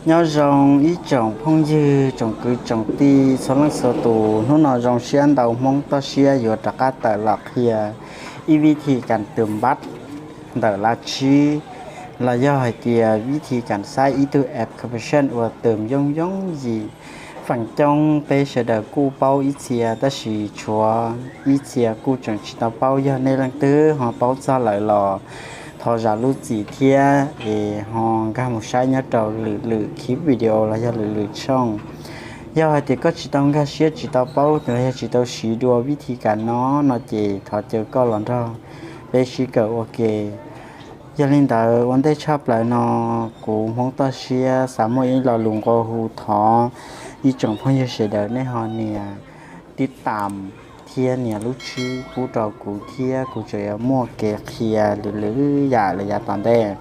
Nyob zoo ib tsoom phooj ywg, tsoom kwv tsoom tij txhua leej txhua tus, hnub no zoo siab ntau Hmoob toj siab yuav rov qab tawm los qhia ib vib thi kas twm npab ntawm lav tsib, los yog hais tias vib thi kas saib ib tug application uas twm yooj yooj yim. Feem coob peb sawv daws kuj paub ib txhia tab sis tshuav ib txhia kuj tseem tsis tau paub. Yog nej leej twg ho paub txog lawm los thov zam lub txim thiab es ho nkag mus saib nyob rau lwm lwm khib video los yog lwm lwm tshooj. Yog hais tias koj tsis tau nkag siab tsis tau paub los yog tsis tau siv dua vib thi kas no no ces thov caw koj los nrog peb sib kawm ua ke. Yog li ntawd ua ntej tshaj plaws no kuv Hmoob toj siab xav muaj ib lo lus nqua hu thov ib tsoom phooj ywg sawv daws nej ho nias tib tam thiab nias lub tswb pub rau kuv thiab kuv tseem yuav muaj kev qhia lwm lwm yam lawm yav tom ntej.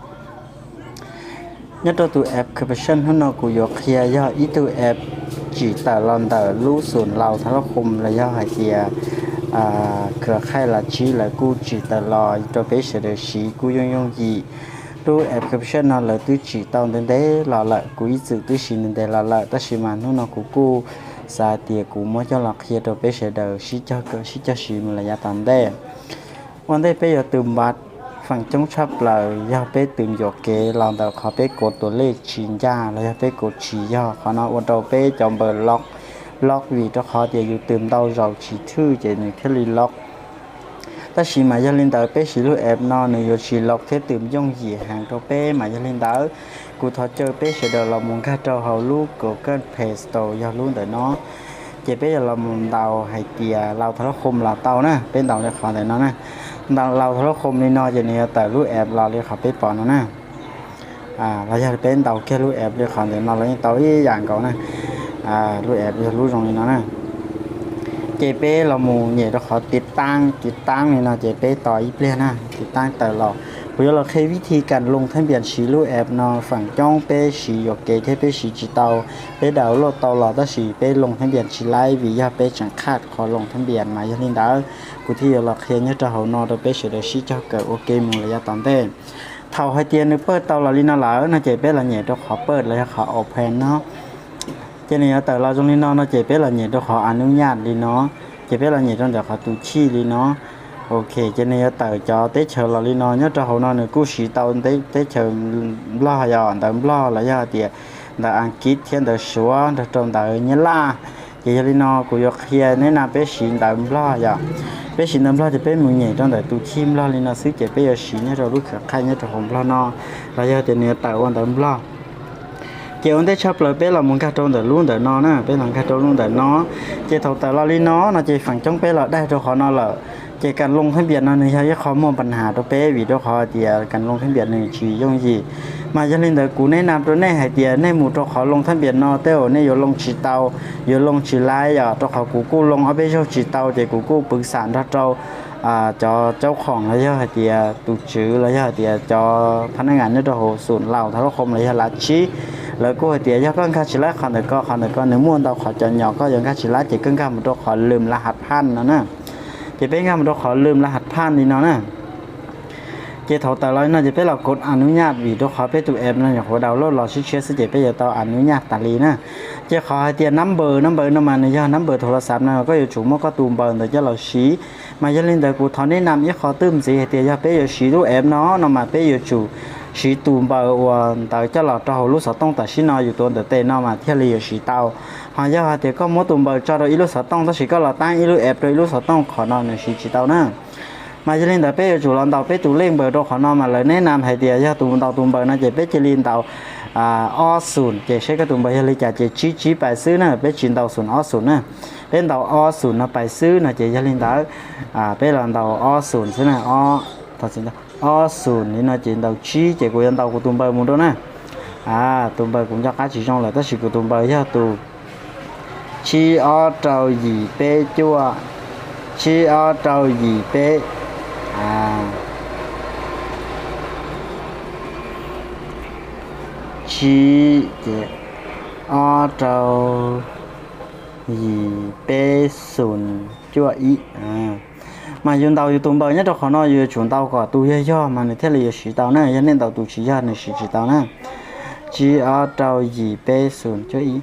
Nyob rau tus application hnub no kuv yuav qhia yog ib tug app tsim tawm los ntawm lub xum laus tha lab khoom los yog hais tias khwv khaij lav tsib lawv kuj tsim tawm los rau peb sawv daws siv kuj yooj yooj yim. Lub application no lawv twb tsim tau ntev ntev los lawm, kuv ib txwm twb siv ntev ntev los lawm tab sis mas hnub no kuv kuj xav tias kuv muab coj los qhia rau peb sawv daws sib cog kawm sib cog siv mus lawm yav tom ntej. Ua ntej peb yuav twm npab, feem coob tshaj plaws yog peb twm yuam kev los ntawm qhov peb kuav tuam lej tsis ncaj los yog peb kuav tsis yog, qhov no ua rau peb cov npawb loj, loj vim rau qhov tias yus twm ntau zaus tsis thwj ces nws thiaj li loj. Tab sis mas yog li ntawd peb siv lub app no nws yuav tsis loj thiab twm yooj yim heev rau peb. Mas yog li ntawd kuv thov caw peb sawv daws los mus nkag rau hauv lub Google Play Store yog lub ntawm no, ces peb yuav los mus ntaus hais tias laus tha lab khoom los tau na, peb ntaus li qhov ntawm no na. Ntaus laus tha lab khoom li no ces nws yuav tawm lub app los li qhov peb pom no na. Los yog peb ntaus kiag lub app li qhov ntawm no los yeej tau ib yam nkaus na. Lub app yog lub zoo li no na. Ces peb los mus nyem rau qhov tiv taab, tiv taab li no ces peb tos ib pliag na, tiv taab tawm los. Kuv yuav los qhia vib thi kas loo thab npias siv lub app no, feem coob peb siv yuam kev thiab peb siv tsis tau. Peb download tau los tab sis peb loo thab npias tsis laib vim yog peb tseem khaj qhov loo thab npias. Mas yog li ntawd kuv thiaj yuav los qhia nyob rau hauv no rau peb sawv daws sib cog kawm ua ke mus lawm yav tom ntej. Thaum hais tias nws pawj tau los li no lawm no ces peb los nyem rau qhov pawj los yog qhov open no. Ces nws yuav tawm los zoo li no no ces peb los nyem rau qhov anub nyaj li no, ces peb los nyem rau ntawm qhov tus chij li no. Ok, ces nws yuav tawm cov teb chaws los li no. Nyob rau hauv no nws kuj siv tau teb chaws Nplog, yog ntawv Nplog los yog hais tias ntawv Askiv thiab ntawv Suav nrog rau ntawv Nyab Laj. Ces yog li no kuv yuav qhia neb na, peb siv ntawv Nplog yom. Peb siv ntawv Nplog ces peb mus nyem rau ntawm tus chij Nplog li no xwb ces peb yuav siv nyob rau lub khwv qhaij nyob rau hauv Nplog no, los yog tias nws yuav tawm ua ntawv Nplog. Ces ua ntej tshaj plaws peb los mus nkag rau ntawm lub ntawm no na, peb los nkag rau lub ntawm no. Ces thaum tawm los li no no ces feem coob peb los daig rau qhov no lawm. Ces kas loo thab npias no nws yog ib qho muaj pas has rau peb vim rau qhov tias kas loo thab npias nws tsis yooj yim. Mas yog li ntawd kuv neb na rau nej hais tias nej mus rau qhov loo thab npias no tej zaum nej yuav loo tsis tau, yuav loo tsis laib yom, rau qhov kuv kuj loo ob peb zaug tsis tau ces kuv kuj pwv xam nrog rau cov caub khoom los yog hais tias tus tswv los yog hais tias cov phab nab ngas nyob rau hauv xum laus tha lab khoom los yog lav tsib, lawv kuj hais tias yog koj nkag tsis laib qhov ntawm ko, qhov ntawm ko nws muaj ntau qhov cov nyom, koj yuav nkag tsis laib ces koj nkag mus rau qhov lwm lav hav phaj no na. Ces peb nkag mus rau qhov lwm lav hav phaj li no na. Ces thaum tawm los li no ces peb los kov anub nyaj vim rau qhov peb tus app no nyuam qhuav download los sib tshiab xwb ces peb yuav tau anub nyaj tas li na. Ces qhov hais tias number, number no mas nws yog number thaum los xav no koj yuav tsum muab koj tus npaws ntawd coj los siv. Mas yog li ntawd kuv thov neb na ib qho twj ntxiv hais tias yog peb yuav siv lub app no no mas peb yuav tsum siv tus npaws uas ntawd coj los rau hauv lub xov tooj tam sim no yus tuav ntawm tes no mas thiaj li yuav siv tau. Ho yog hais tias koj muab tus npaws tso rau ib lub xov tooj tab sis koj los tab ib lub app rau ib lub xov tooj qhov no nws siv tsis tau na. Mas yog li ntawd peb yuav tsum los ntaus peb tus lej npaws rau qhov no mas lawv neb na hais tias yog tus ntaus tus npaws no ces peb cia li ntaus ob xum ces seb koj tus npaws yog li cas ces tsib tsib pais xwb na, peb tsis ntaus xum ob xum na. Peb ntaus ob xum no pais xwb no ces yog li ntawd peb los ntaus ob xum xwb na, ob xum li no ces ntaus tsib ces kuv yuav ntaus kuv tus npaws mus rau na. Tus npaws kuv nco qab tsis zoo lawm tab sis kuv tus npaws yog tus tsib ob rau yim peb cuaj, tsib ob rau yim peb, tsib ces ob rau yim peb xum cuaj ib. Mas yus ntaus yus tus npaws nyob rau qhov no yus yuav tsum ntaus kom tus yog yog mas nws thiaj li yuav siv tau na, yog nej ntaus tus tsis yog nws siv tsis tau na. Tsib ob rau yim peb xoom cuaj ib.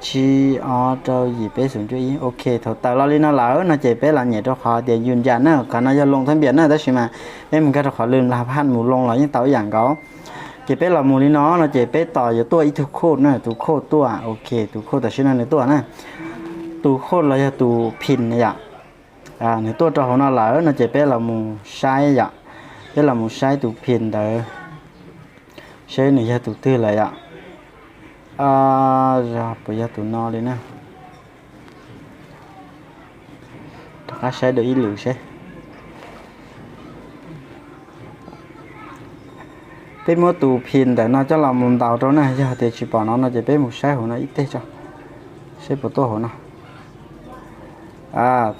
Tsib ob rau yim peb xoom cuaj ib. Ok, thaum tawm los li no lawm no ces peb los nyem rau qhov tias yws yas na, qhov no yog loo thab npias na, tab sis mas peb mus nkag rau qhov lwm las phaj mus loo los yeej tau ib yam nkaus. Ces peb los mus li no no ces peb tos yuav tuaj ib tug khoj na, tus khoj tuaj, ok, tus khoj tam sim no nws tuaj na. Tus khoj los yog tus phim na yom. Nws tuaj rau hauv no lawm no ces peb los mus saib yom. Peb los mus saib tus phim ntawd, seb nws yog tus twg lawm yom. Puas yog tus no li na? Rov qab saib dua ib lwm seb. Peb muab tus phim ntawm no coj los mus ntaus rau na, yog tias tsis pom no no ces peb mus saib hauv no ib teg tso, seb puas tuaj hauv no.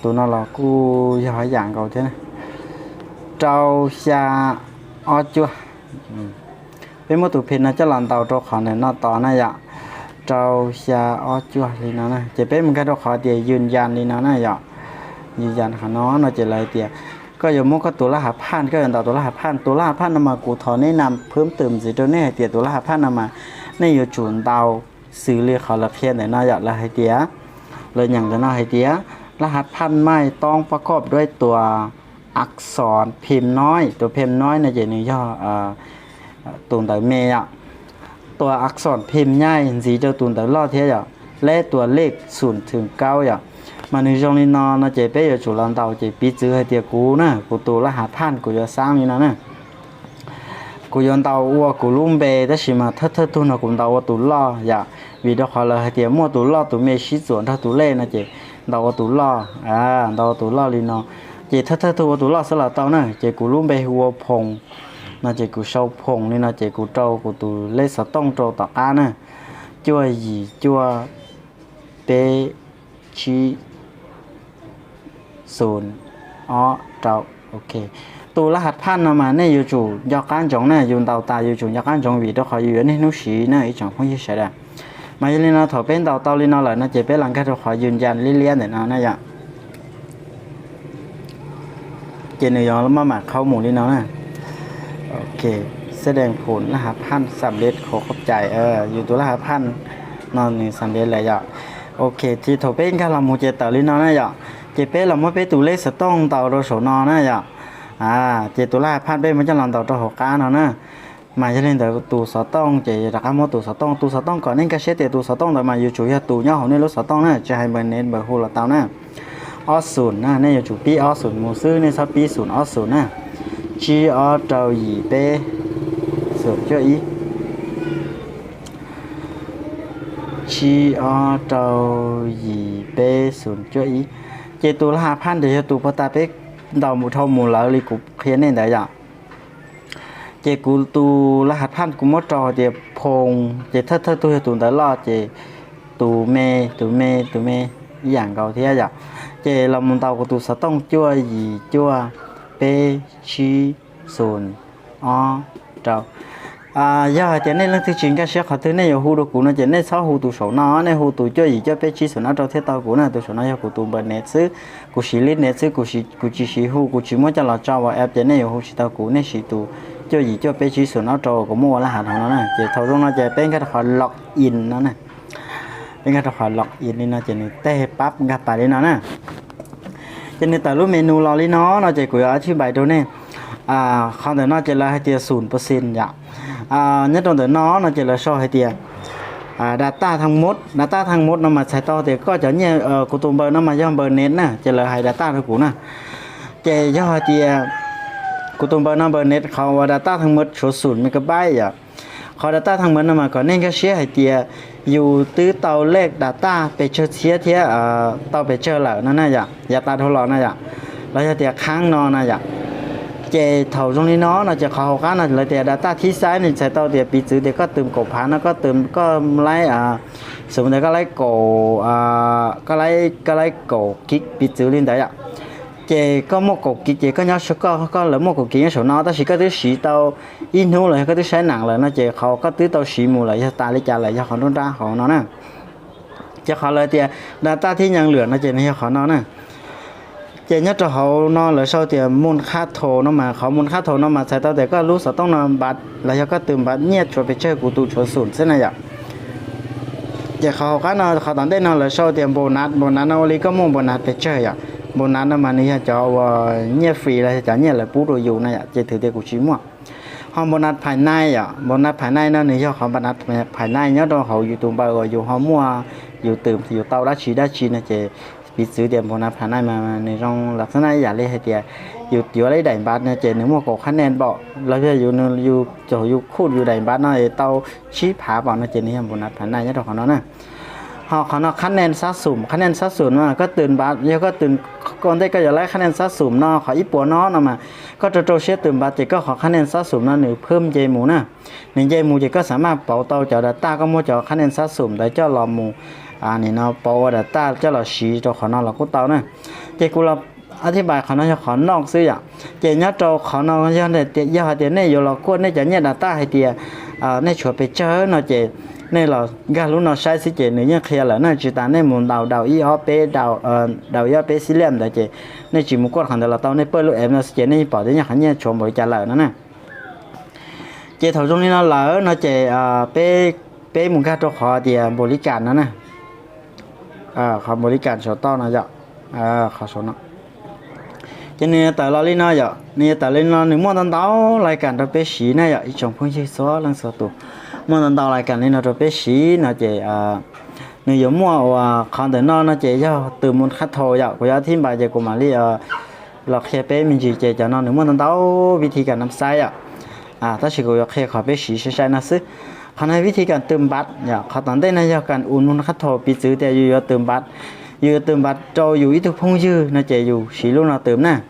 Tus no los kuj yog ib yam nkaus thiab, rau xya ob cuaj. Peb muab tus phim no coj los ntaus rau qhov ntawm no tos na yom, rau xya ob cuaj li no na, ces peb mus nkag rau qhov tias yws yas li no na yom. Yws yas qhov no no ces lawv hais tias koj yuav muab koj tus laj hav phaj, koj yuav ntaus tus laj hav phaj. Tus laj hav phaj no mas kuv thov nej nam phwb twm ntxiv rau nej hais tias tus laj hav phaj no mas nej yuav tsum ntaus xws li qhov lawv qhia ntawm no yom. Lawv hais tias, lawv nyeem ntawm no hais tias laj hav phaj maij toob pab koj duab tua ak xos phim noib, tus phim noib no ces nws yog tus ntawv me yom. Tua ak xos phim nyaij ntxiv rau tus ntawv loj thiab yom, leb tua lej xum thwm kaub yom. Mas nws zoo li no no ces peb yuav tsum los ntaus, ces piv txwv hais tias kuv na, kuv tus laj hav phaj kuv yuav xaab li no na. Kuv yuav ntaus ua kuv lub npe tab sis mas thawj thawj tug no kuv ntaus ua tus loj yom, vim rau qhov lawv hais tias muaj tus loj tus me sib txuam nrog tus lej no ces ntaus ua tus loj, ntaus ua tus loj li no. Ces thawj thawj tug ua tus loj xwb los tau na, ces kuv lub npe hu ua Phoom no ces kuv sau Phoom li no ces kuv rau kuv tus lej xov tooj rau tom qab na, cuaj yim cuaj peb tsib xum ob rau. Ok, tus laj hav phaj no mas nej yuav tsum nco qab ntsoov na, yus ntaus tas yus tsum nco qab ntsoov vim rau qhov yus yuav niaj hnub siv na ib tsoom phooj ywg sawv daws. Mas yog li no thaum peb ntaus tau li no lawm no ces peb los nkag rau qhov yws yas liab liab ntawm no na yom. Ces nws yuav maj mam qhau mus li no na. Ok, xab dees phum laj hav phaj xam lej qhuv qhuab cais, yus tus laj hav phaj no nws xam lej lawm yom. Ok, ces thaum peb nkag los mus ces tawm li no na yom. Ces peb los muab peb tus lej xov tooj ntaus rau saum no na yom. Ces tus laj hav phaj peb muab coj los ntaus rau hauv qab no na. Mas yog li ntawd tus xov tooj ces rov qab muab tus xov tooj, tus xov tooj kom nej nkag siab tias tus xov tooj ntawd mas yuav tsum yog tus nyob hauv nej lub xov tooj na, tsis hais npawm net npawm hu los tau na. Ob xum na, nej yuav tsum pib ob xum mus xwb, nej txhob pib xum ob xum na. Tsib ob rau yim peb xum cuaj ib. Tsib ob rau yim peb xum cuaj ib. Ces tus laj hav phaj ntawd yog tus puag ta peb ntaus mus dhau mus lawv li kuv qhia nej ntawd yom. Ces kuv tus laj hav phaj kuv muab rau hais tias Phoom, ces thawj thawj tug yog tus ntawv loj, ces tus me, tus me, tus me ib yam nkaus thiab yom. Ces los mus ntaus kuv tus xov tooj cuaj yim cuaj peb tsib xum ob rau. Yog hais tias nej leej twg tsis nkag siab qhov twg nej yuav hu rau kuv no ces nej txhob hu tus saum no, nej hu tus cuaj yim cuaj peb tsib xum ob rau thiaj tau kuv na. Tus saum no yog kuv tus npawb net xwb, kuv siv lib net xwb, kuv tsis siv hu, kuv tsis muab coj los tso WhatsApp ces nej yuav hu tsis tau kuv, nej siv tus cuaj yim cuaj peb tsib xum ob rau kuv muab ua laj hav hauv no na. Ces thaum zoo no ces peb nkag rau qhov log in no na. Peb nkag rau qhov log in li no ces nws teg pab nkag pas li no na. Ces nws tawm lub menu los li no no ces kuv yuav thib npais rau nej. Qhov ntawm no ces lawv hais tias xum pawxin yom. Nyob rau ntawm no no ces lawv sau hais tias data thaj mub, data thaj mub no mas txhais tau tias koj cov nyiaj, kuv tus npawb no mas yog npawb net na, ces lawv hais data rau kuv na. Ces yog hais tias kuv tus npawb no npawb net qhov uas data thaj mub tshuav xum megabyte yom. Qhov data thaj mub no mas kom nej nkag siab hais tias yus twb tau lej data pes tsawg txhiab thiab tau pes tsawg lawm no na yom, yav tas dhau los na yom, los yog tias qhab no na yom. Ces thaum zoo li no no ces qhov hauv qab no lawv tias data thib xaib no txhais tau tias piv txwv tias koj tus kaum phav no koj tus, koj laib, xws li tias koj laib kaum, koj laib, koj laib kaum kib piv txwv li ntawd yom. Ces koj muaj kaum kib ces koj nyob saum koj, koj lawv muaj kaum kib nyob saum no tab sis koj twb siv tau ib hnub los yog koj twb saib nees lawm no ces qhov koj twb tau siv mus lawm yog tas li cas lawm yog qhov nruab nrab hauv no na. Ces qhov lawv tias data thib nyees lwam no ces nws yog qhov no na. Ces nyob rau hauv no lawv sau tias moon kha thos no mas, qhov moon kha thos no mas txhais tau tias koj lub xov tooj no npav los yog koj tw npav nyiaj tshuav pes tsawg, kuv tw tshuav xum xwb na yom. Ces qhov hauv qab no, qhov tom ntej no lawv sau tias npau nav, npau nav no ua li koj muaj npau nav pes tsawg yom. Npau nav no mas nws yog cov uas nyiaj free los yog cov nyiaj lawv pub rau yus na yom, ces thwm tias kuv tsis muaj. Ho npau nav phais nai yom, npau nav phais nai no nws yog qhov npau nav phais nai nyob rau hauv yus tus npawb uas yus ho muaj, yus twm yus tau dab tsi dab tsi no ces piv txwv tias npau nav phais nai mas nws zoo lam xab nab ib yam li hais tias yus yuav lub daim npav no ces nws muaj kaum qhab nen npaum los yog yus, yus caum yus khuj yus daim npav no es tau tsib phav npaum no ces nws yog npau nav phais nai nyob rau qhov no na. Ho qhov no qhab nen xab xum, qhab nen xab xum no koj twm npav, yog koj twm, ua ntej koj yuav laib qhab nen xab xum no qhov ib puas no no mas koj rau rau siab twm npav ces koj qhov qhab nen xab xum no nws phwj nce mus na. Nws nce mus ces koj xam maj pauv tau cov data, koj muab cov qhab nen xab xum ntawd coj los mus, nim no pauv ua data coj los siv rau qhov no los kuj tau na. Ces kuv los a thib npais qhov no yog qhov noj xwb yom. Ces nyob rau qhov no yog, yog hais tias nej yuav los kuaj nej cov nyiaj data hais tias nej tshuav pes tsawg no ces nej los nkag lub no saib xwb ces nws yeej qhia lawm na, tsis tas nej mus ntaus daus ib ob peb, daus ib ob peb xib liaj ntawd ces nej tsis mus kuaj qhov ntawd los tau, nej pawj lub app no xwb ces nej yeej pom tias nej qhov nyiaj tshuav npaum li cas lawm no na. Ces thaum zoo li no lawm no ces peb, peb mus nkag rau qhov tias npaum li cas no na. Qhov npaum li cas saum toj no yom, qhov saum no. Ces nws yuav tawm los li no yom, nws yuav tawm li no, nws muaj ntau ntau lais kam rau peb siv na yom, ib tsoom phooj ywg txhua leej txhua tus, muaj ntau ntau lais kam li no rau peb siv no ces nws yuav muaj uas qhov ntawm no no ces yog twm moon kha thos yom, kuv yuav thib npais ces kuv mam li los qhia peb me ntsis ces cov no nws muaj ntau ntau vib thi kam nam xaib yom. Tab sis kuv yuav qhia qhov peb siv sai sai no xwb. Qhov no vib thi kam twm npav yom, qhov tom ntej no yog kam us moon kha thos, piv txwv tias yus yuav twm npav, yus yuav twm npav rau yus ib tug phooj ywg no ces yus siv lub no twm na.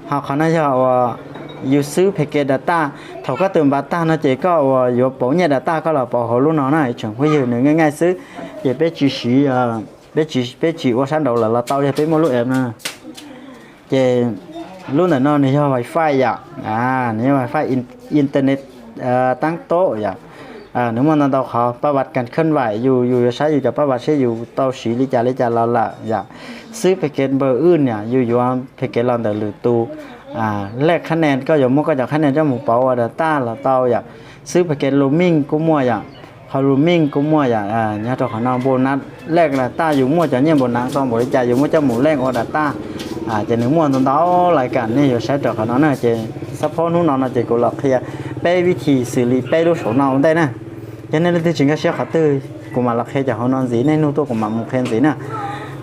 Ho qhov no yog uas yus xwb phe kev data, thaum koj twm npav tag no ces koj uas yuav pauv nyiaj data koj los pauv hauv lub no na, ib tsoom phooj ywg, nws nyaij nyaij xwb. Ces peb tsis siv, peb tsis, peb tsis ua sab nraud lawm los tau, yog peb muaj lub app no. Ces lub ntawm no nws yog wifi yom, nws yog wifi internet tang tob yom. Nws muaj ntau ntau qhov paj vaj kas khab vais, yus, yus yuav saib yus cov paj vaj seb yus tau siv li cas li cas los lawm yom. Xwb phe kev npawb wj niam, yus yuav phe kev los ntawm lwm tus lej qhab nen, koj yuav muab koj cov qhab nen coj mus pauv ua data los tau yom. Xwb phe kev roaming kuj muaj yom, qhov roaming kuj muaj yom. Nyob rau qhov no npau nav lej data, yus muaj cov nyiaj npau nav tau npaum li cas yus muab coj mus lej ua data. Ces nws muaj ntau ntau lais kam, nej yuav saib rau qhov no na. Ces xab phob hnub no no ces kuv los qhia peb vib thi xws li peb lub saum no ua ntej na. Yog nej leej twg tsis nkag siab qhov twg kuv mam los qhia cov hauv no ntxiv, nej nug tuaj kuv mam mus qhia ntxiv na.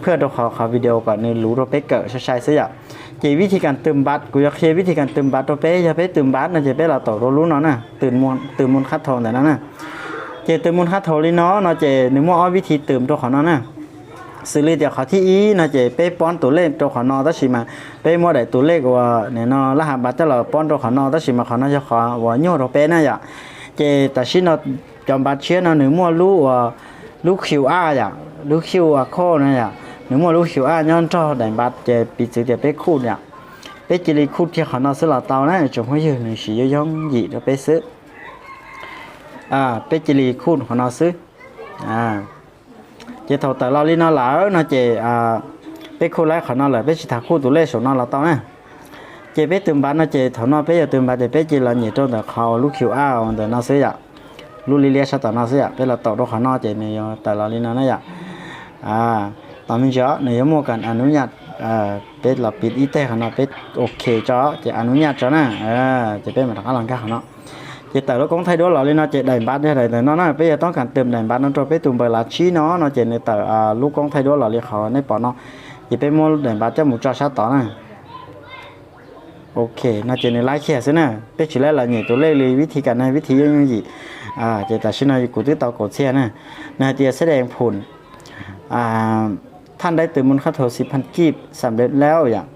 Phwj rau qhov, qhov video kom nws luv rau peb kawm sai sai xwb yom. Ces vib thi kam twm npav, kuv yuav qhia vib thi kam twm npav rau peb. Yog peb twm npav no ces peb los taum rau lub no na, twm moon kha thos ntawm no na. Ces twm moon kha thos li no no ces nws muaj ob vib thi twm rau qhov no na. Xws li tias qhov thib ib no ces peb pob tus lej rau qhov no, tab sis mas peb muab daim tus lej uas nim no laj hav npav coj los pob rau qhov no, tab sis mas qhov no yog qhov uas nyuaj rau peb na yom. Ces tam sim no cov npav tshiab no nws muaj lub uas, lub QR yom, lub QR code no yom, nws muaj lub QR nyob nrog daim npav, ces piv txwv tias peb khuj yom, peb cia li khuj kiag qhov no xwb los tau na tsoom phooj ywg, nws siv yooj yooj yim rau peb xwb. Peb cia li khuj qhov no xwb. Ces thaum tawm los li no lawm no ces peb khuj laib qhov no lawm, peb tsis tas khuj tus lej saum no los tau na. Ces peb twm npav no ces thaum no peb yuav twm npav ces peb cia li los nyem rau ntawm qhov lub QR ntawm no xwb yom, lub liab liab sab tom no xwb yom. Peb los taum rau qhov no ces nws yuav tawm los li no na yom. Tos me ntsis, nws yuav muaj kas a nub nyaj, peb los piv ib teg qhov no, peb ok tso ces a nub nyaj tso na. Ces peb mam rov qab los nkag qhov no. Ces tawm lub koob thaij duab los li no ces daim npav yog daim ntawm no na, peb yuav toob kas twm daim npav no rau peb tus npawb lav tsib no no ces nws tawm lub koob thaij duab los li qhov nej pom no. Ces peb muab daim npav coj mus tso sab tod na. Ok, no ces nws laib kiag xwb na, peb tsis laib los nyem tus lej li, vib thi kam no vib thi yooj yooj yim. Ces tam sim no kuv twb tau kaum txhiab na. Nws hais tias xab dees phum thaj dai twm moon kha thos xib phan kib xam leb laub yom,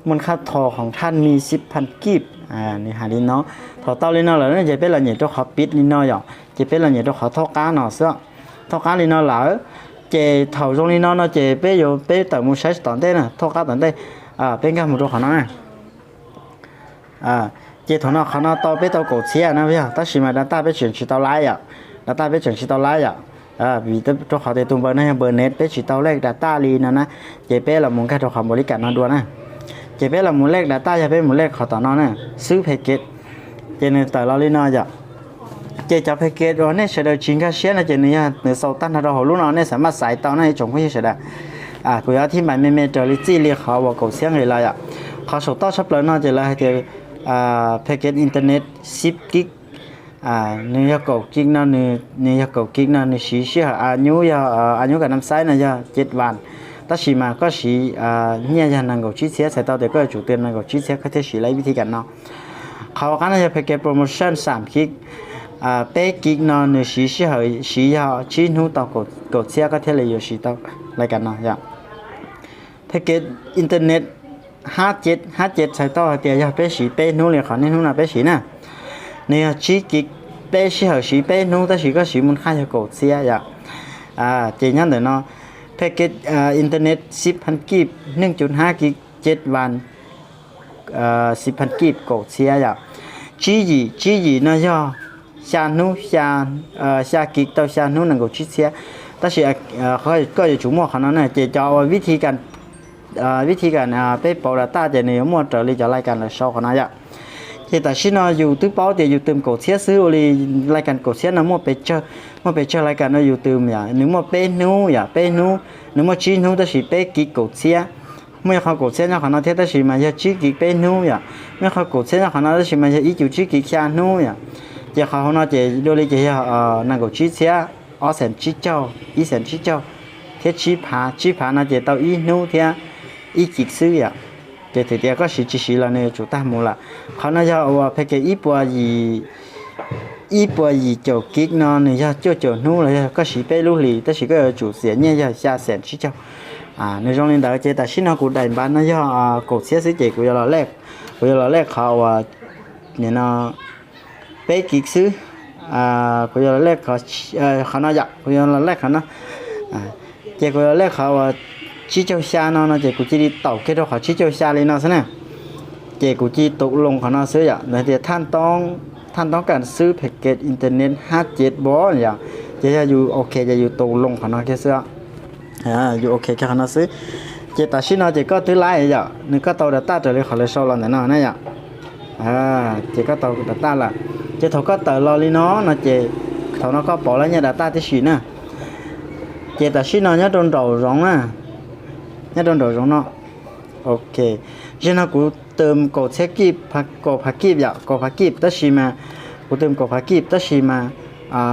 moon kha thos khoom thaj ni xib phan kib. Nws hais li no. Thaum tau li no lawm no ces peb los nyem rau qhov piv li no yom, ces peb los nyem rau qhov thaub qab no xwb. Thaub qab li no lawm, ces thaum zoo li no no ces peb yuav, peb tawm mus saib tom ntej na, thaub qab tom ntej, peb nkag mus rau qhov no na. Ces thaum no qhov no tau peb tau kaum txhiab no yog, tab sis mas data peb tseem tsis tau laib yom, data peb tseem tsis tau laib yom. Vim rau qhov tias tus npaws no yog npaws net, peb tsis tau lej data li no na, ces peb los mus nkag rau qhov npaum li kam no dua na. Ces peb los mus lej data, yog peb mus lej qhov tom no na, xwb package, ces nws tawm los li no yom. Ces cov package uas nej sawv daws tsis nkag siab no ces nws yog nws xaus tag nrho rau hauv lub no, nej xav maj xaiv tau na ib tsoom phooj ywg sawv daws. Kuv yuav thib npais me me raws li txij li qhov uas kaum txhiab nqis los yom. Qhov saum toj tshaj plaws no ces lawv hais tias package internet sib kib, nws yog kaum kib no, nws yog kaum kib no nws siv sij hawm a nyub yog a nyub kam nam xaib no yog ceb vas, tab sis mas koj siv nyiaj yog nees nkaum tsib txhiab, txhais tau tias koj yuav tsum twm nees nkaum tsib txhiab koj thiaj siv lawv ib vib thib kam no. Qhov uas qab no yog package promotion xam kib, peb kib no nws siv sij hawm siv yog tsib hnub tau kaum txhiab koj thiaj li yuav siv tau laj kam no yom. Package internet hab ceb, hab ceb txhais tau hais tias yog peb siv peb hnub li qhov niaj hnub no peb siv na, nws yog tsib kib, peb sij hawm siv peb hnub tab sis koj siv mus qhaj yog kaum txhiab yom. Ces nyob ntawm no, package internet xib phan kib, neej cuv hab kib ceb vas, xib phan kib kaum txhiab yom. Tsib yim, tsib yim no yog xya hnub, xya kib tau xya hnub nees nkaum tsib txhiab, tab sis koj yuav tsum muaj qhov no na, ces cov uas vib thi kam peb pauv data ces nws yuav muaj raws li cov laj kam lawv sau qhov no yom. Ces tam sim no yus twb paub tias yus twm kaum txhiab xwb, ua li laj kam kaum txhiab no muaj pes tsawg, muaj pes tsawg laj kam no yus twm yom, nws muaj peb hnub yom, peb hnub, nws muaj tsib hnub tab sis peb kib kaum txhiab. Muaj ib qho kaum txhiab nyob qhov no thiab tab sis mas yog tsib kib peb hnub yom. Muaj ib qho kaum txhiab nyob qhov no tab sis mas yog ib cum tsib kib xya hnub yom. Ces qhov hauv no ces dua li ces yog nees nkaum tsib txhiab, ob xees tsib caug, ib xees tsib caug, thiab tsib phav, tsib phav no ces tau ib hnub thiab ib kib xwb yom. Ces thaum tias koj siv tsis siv los nws yuav tsum tag mus lawm. Qhov no yog uas package ib puas yim, ib puas yim caum kib no nws yog cuaj caum hnub los yog koj siv peb lub hlis tab sis koj yuav tsum txiav nyiaj yog xya xees tsib caug. Nws zoo li ntawd ces tam sim no kuv daim npav no yog kaum txhiab xwb ces kuv yuav los lej, kuv yuav los lej qhov uas nim no peb kib xwb. Kuv yuav los lej qhov no yom, kuv yuav los lej qhov no. Ces kuv yuav lej qhov uas tsib caug xya no no ces kuv cia li taum kiag rau qhov tsib caug xya li no xwb na. Ces kuv cia li tus loo qhov no xwb yom, ntawd tias thaj toob kam xwb package internet hab ceb vas yom. Ces yog yus ok ces yus tus loo qhov no kiag xwb. Yus ok kiag qhov no xwb. Ces tam sim no ces koj twb laib yom, nws koj tau data raws li qhov lawv sau los ntawm no na yom. Ces koj tau data lawm. Ces thaum koj tawm los li no no ces thaum no koj pauv lawv nyiaj data tib si na. Ces tam sim no nyob rau nraum zoov na, nyob rau nraum zoov no. Ok, zaum no kuv twm kaum txhiab kib, kaum phav kib yom, kaum phav kib tab sis mas, kuv twm kaum phav kib tab sis mas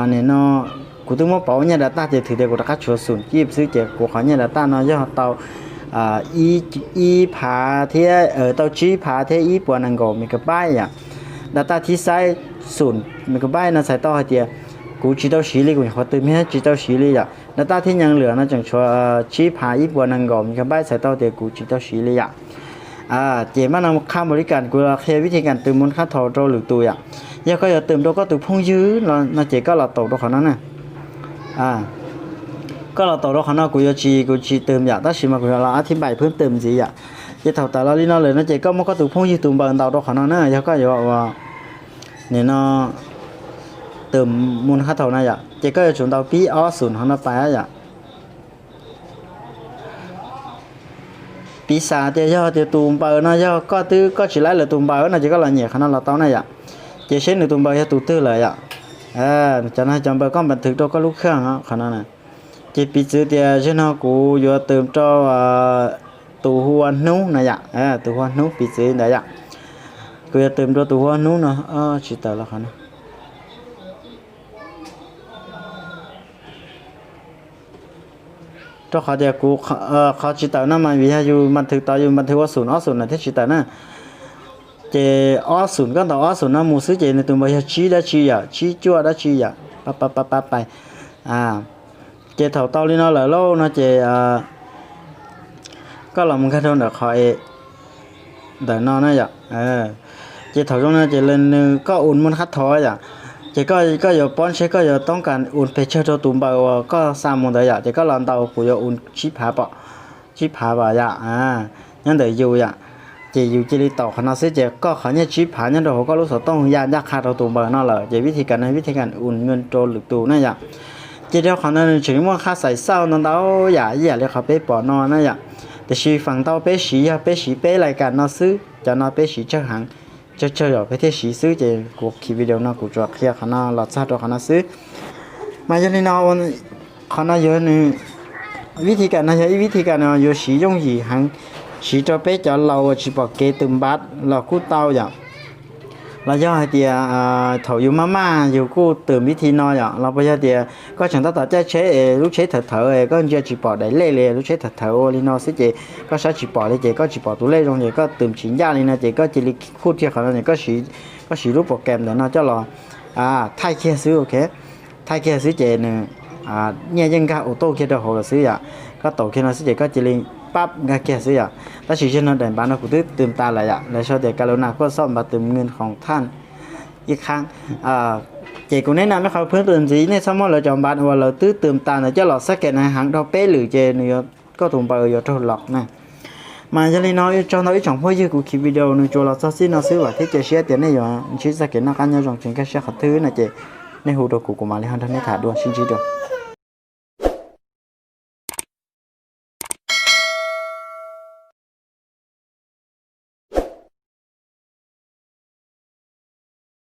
nim no kuv twb muab pauv nyiaj data ces thwm tias kuv rov qab tshuav xum kib xwb ces kuv qhov nyiaj data no yog tau ib phav thiab, tau tsib phav thiab ib puas nees nkaum megabyte yom. Data thib xaib xum megabyte no txhais tau hais tias kuv tsis tau siv li, kuv nyuam qhuav twm thiab tsis tau siv li yom. Data thib nyees lwam no tseem tshuav tsib phav ib puas nees nkaum megabyte txhais tau tias kuv tsis tau siv li yom. Ces maj no qha npaum li kam kuv los qhia vib thi kam twm mus qhab thaum rau lwm tus yom. Yog koj yuav twm rau koj tus phooj ywg no ces koj los taus rau qhov no na. Koj los taus rau qhov no kuv yuav tsis, kuv tsis twm yom, tab sis mas kuv yuav los ab thib npaim phwb twm ntxiv yom. Ces thaum tawm los li no lawm no ces koj muab koj tus phooj ywg tus npaws ntaus rau qhov no na, yog koj yuav ua nim no twm mus qhab thaum na yom, ces koj yuav tsum ntaus pib ob xum qhov no pais yom. Piv xam tias yog tias tus npaws no yog koj twb, koj tsis laib lawv tus npaws no ces koj los nyem qhov no los tau na yom. Ces seb nws tus npaws yog tus twg lawm yom. Cov no cov npaws koj npav thwv rau koj lub khaj qhov no na. Ces piv txwv tias zaum no kuv yuav twm rau tus hu ua Hnub no yom, tus hu ua Hnub piv txwv ntawd yom. Kuv yuav twm rau tus hu ua Hnub no, tsis tawm los qhov no. Rau qhov tias kuv qhov tsis tawm no mas vim yog yus npav thwv tod, yus npav thwv ua xum ob xum na thiaj tsis tawm na. Ces ob xum, koj ntaus ob xum no mus xwb ces nws tus npaws yog tsib dab tsi yom, tsib cuaj dab tsi yom, pa pa pa pa pais. Ces thaum tau li no lawm lauj no ces koj los mus nkag rau ntawm qhov ntawm no na yom. Ces thaum zoo no ces nws koj ua mus qhab thov yom, ces koj yuav pom seb koj yuav toob kas ua pes tsawg rau tus npaws uas koj xa mus ntawd yom, ces koj los ntaus kuv yuav ua tsib phav pom, tsib phav pom yom. Nyob ntawm yus yom, ces yus cia li taus qhov no xwb ces koj qhov nyiaj tsib phav nyob rau hauv koj lub xov tooj ya ncaj qha rau tus npaws no lawm. Ces vib thi kam no vib thi kam ua nyuaj rau lwm tus na yom. Ces rau qhov no nws tseem muaj qhab xais xauj ntau ntau yam ib yam li qhov peb pom no na yom. Tiam sis feem ntau peb siv yog peb siv peb lais kam no xwb, cov no peb siv tsawg heev, tsawg tsawg zaum peb thiaj siv xwb. Ces kuv khi video no kuv tsuas qhia qhov no los txog rau qhov no xwb. Mas yog li no, qhov no yuav nws, vib thi kam no yog ib vib thi kam no yuav siv yooj yim heev, siv rau peb cov laus uas tsis pom kev twm npav los kuj tau yom. Los yog hais tias thaum yus maj maj yus kuj twm vib thi no yom, los puas yog tias koj tseem tab tom caij tsheb es lub tsheb thawv thawv es koj ntsia tsis pom daim lej li, lub tsheb thawv thawv ua li no xwb ces koj saib tsis pom li ces koj tsis pom tus lej zoo ces koj twm tsis ncaj li no ces koj cia li khuj kiag qhov no ces koj siv lub program ntawm no coj los thaij kiag xwb, ok. Thaij kiag xwb ces nws nyiaj yeej nkag auto kiag rau hauv lawm xwb yom. Koj taus kiag no xwb ces koj cia li pab nkag kiag xwb yom. Tab sis yog no daim npav no kuv twb twm tas lawm yom, lawv sau tias kalo nas kuaj xoj npav twm nws khoom thaj ib qhaab. Ces kuv neb na mej qhov pheej tus ntxiv nej txhob muab lawv cov npav uas lawv twb twm tas ntawd coj los xab kem na heev dhau peb lwm ces nws yuav, koj tus npaws yuav raug lom na. Mas yog li no tsaug ntau ib tsoom phooj ywg, kuv khi video nws tsuas los txog txij no xwb, vam thiab cia siab tias nej yuav ntsib txoj kev noj qab nyob zoo tsis nkag siab qhov twg no ces nej hu rau kuv, kuv mam li ho nrog nej tham dua, sib ntsib dua.